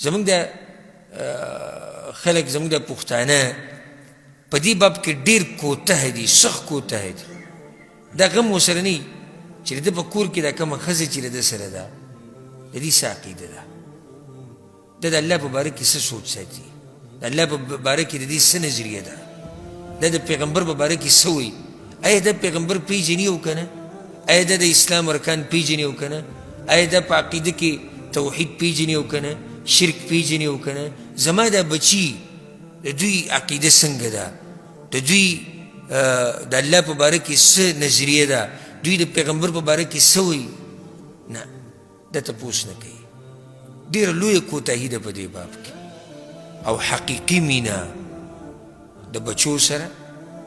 زمونږ د خلک، زمونږ د پښتانه په دې باب کې ډېر کوتاه دي، سخت کوتاه دي. دا غم ورسره نه وي چې د ده په کور کې دا کومه ښځه چې له ده سره ده، د دې څه عقیده ده، دا د الله په باره کې څه سوچ ساتي، د الله په باره کې د دې څه نظریه ده، دا د پیغمبر په باره کې څه وایي، آیا دا پیغمبر پیژني او که نه، آیا دا د اسلام ارکان پیژني او که نه، آیا دا په عقیده کې توحید پیژني او که نه، شرک پیژني او که نه، زما دا بچي د دوی عقیده څنګه ده، د دوی د الله په باره کې څه نظریه ده، دوی د پیغمبر په باره کې څه وایي؟ نه، دا تپوس نه کوي. ډېره لویه کوتاهي ده په دې باب کې. او حقیقي مینه د بچو سره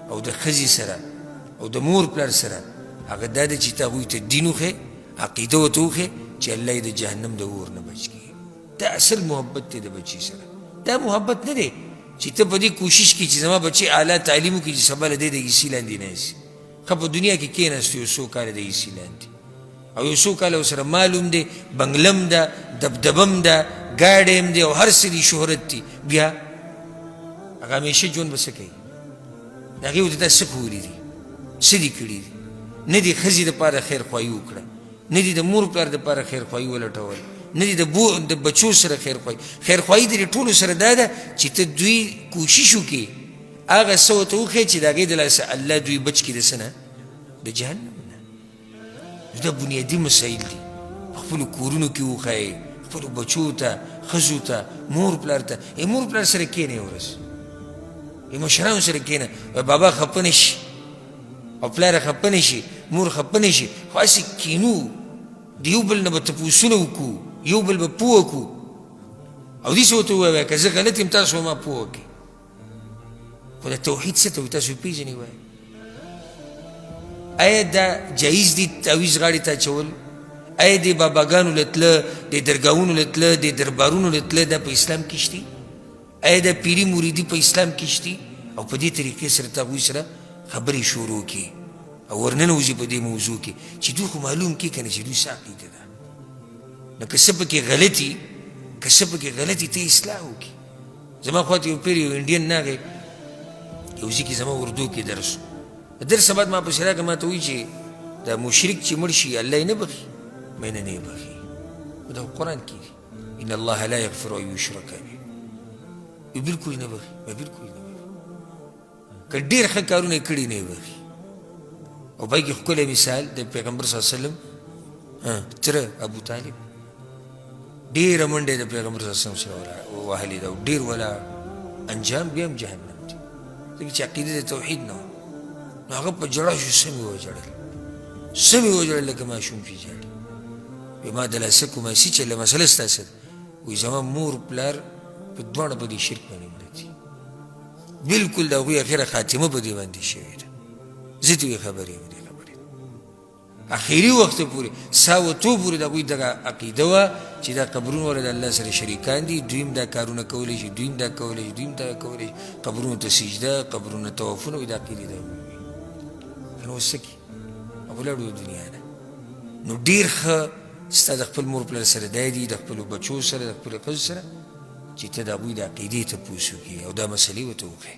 او د ښځې سره او د مور پلار سره هغه دا ده چې ته هغوی ته دین وښیې، عقیده ورته وښیې چې الله یې د جهنم د اور نه بچ کړي. دا اصل محبت دی د بچي سره. دا محبت نه دی چې ته په دې کوشش کې چې زما بچی اعلی تعلیم وکړي چې سبا له دی د ایسي لاندې نه شي. ښه په دنیا کې کېناست یو څو کاله د ایسي لاندې، او یو څو کاله ورسره مال هم دی، بنګله هم ده، دبدبه هم ده، ګاډی هم دی، او هر څه دي، شهرت دی، بیا هغه همیشه ژوند به څه کوي؟ د هغې ورته تا څه ښوولي دي، څه دي کړي دي؟ نه دي ښځې دپاره خیرخواهي وکړه، نه دي د مور پلار دپاره خیرخواهي ولټول، نه دي د بچو سره خیرخواهي. خیرخواهي د دې ټولو سره دا ده چې ته دوی کوشش وکړي هغه څه ورته وښیې چې د هغې د لاسه الله دوی بچ کړي د څه نه؟ د جهنم نه. دا بنیادي مسایل دي. په خپلو کورونو کې وښایئ، خپلو بچو ته، ښځو ته، مور پلار ته. ای مور پلار سره کښېنه یوه ورځ، ای مشرانو سره کښېنه، وایي بابا خفه نه شي او پلار خفه نه شي، مور خفه نه شي، خو هسې کښېنو، د یو بل نه به تپوسونه وکړو، یو بل به پوه کړو، او داسې ورته ووایه که زه غلط یم تاسو ما پوه کړئ. خو د توحید څه ته وایي تاسو پېژنئ؟ وایي آیا دا جایز دي تعویذ غاړې ته اچول؟ آیا د باباګانو له تله، د درګاهونو له تله، د دربارونو له تله دا په اسلام کې شتي؟ آیا دا پیري مریدي په اسلام کې شتي؟ او په دې طریقې سره ته هغوی سره خبرې شروع کړي او ورننوځي په دې موضوع کې چې دوی خو معلوم کړي که نه چې دوی څه عقیده ده. نو که څه پکې غلطي، که څه پکې غلطي ته اصلاح وکړي. زما خوا ته یو پیر، یو انډین ناغی، یو ځای کې زما اردو کې درس و. د درس بعد ما پسې راغی، ما ته وایي چې دا مشرک چې مړ شي الله یې نه بخښي. ما نه، نه یې بخښي، خو دا قرآن کې دي، ان الله لا یغفر ان یشرک به. بالکل نه بخښي، ما بالکل نه بخښي، که ډېر ښه کارونه یې کړي نه یې بخښي. او پای کې ښکلی مثال د پیغمبر صلی الله علیه وسلم تره ابو طالب، ډېره منډه یې د پیغمبر صلی الله علیه وسلم سره وهلې ده او ډېر ولاړ، انجام بیا هم جهنم دی، ځکه چې عقیده د توحید نه وه. نو هغه په ژړا شو، سم یې وژړل، سم یې وژړل لکه ماشوم چې ژاړي. وایي ما دلاسه کومه څه چې له مسله ستا څه ده؟ وایي زما مور پلار په دواړه په دې شرک باندې مړه دي، بالکل د هغوی اخره خاتمه په دې باندې شوې ده. زه ترې خبر یم دې خبرې اخري وخت پورې سا وتو پورې د هغوی دغه عقیده وه چې دا قبرونه والا د الله سره شریکان دي، دوی هم دا کارونه کولی شي، دوی هم دا کولی شي، دوی هم دا کولی شي، قبرونو ته سجده، قبرونو طوافونه، وایي دا عقیدې د هغوی وي. نو اوس څه کړي؟ هغه لاړو د دنیا نه. نو ډېر ښه ستا د خپل مور پلار سره دی دي، د خپلو بچو سره، د خپلې ښځو سره، چې ته د هغوی د عقیدې تپوس وکړې او دا مسلې ورته وښیې.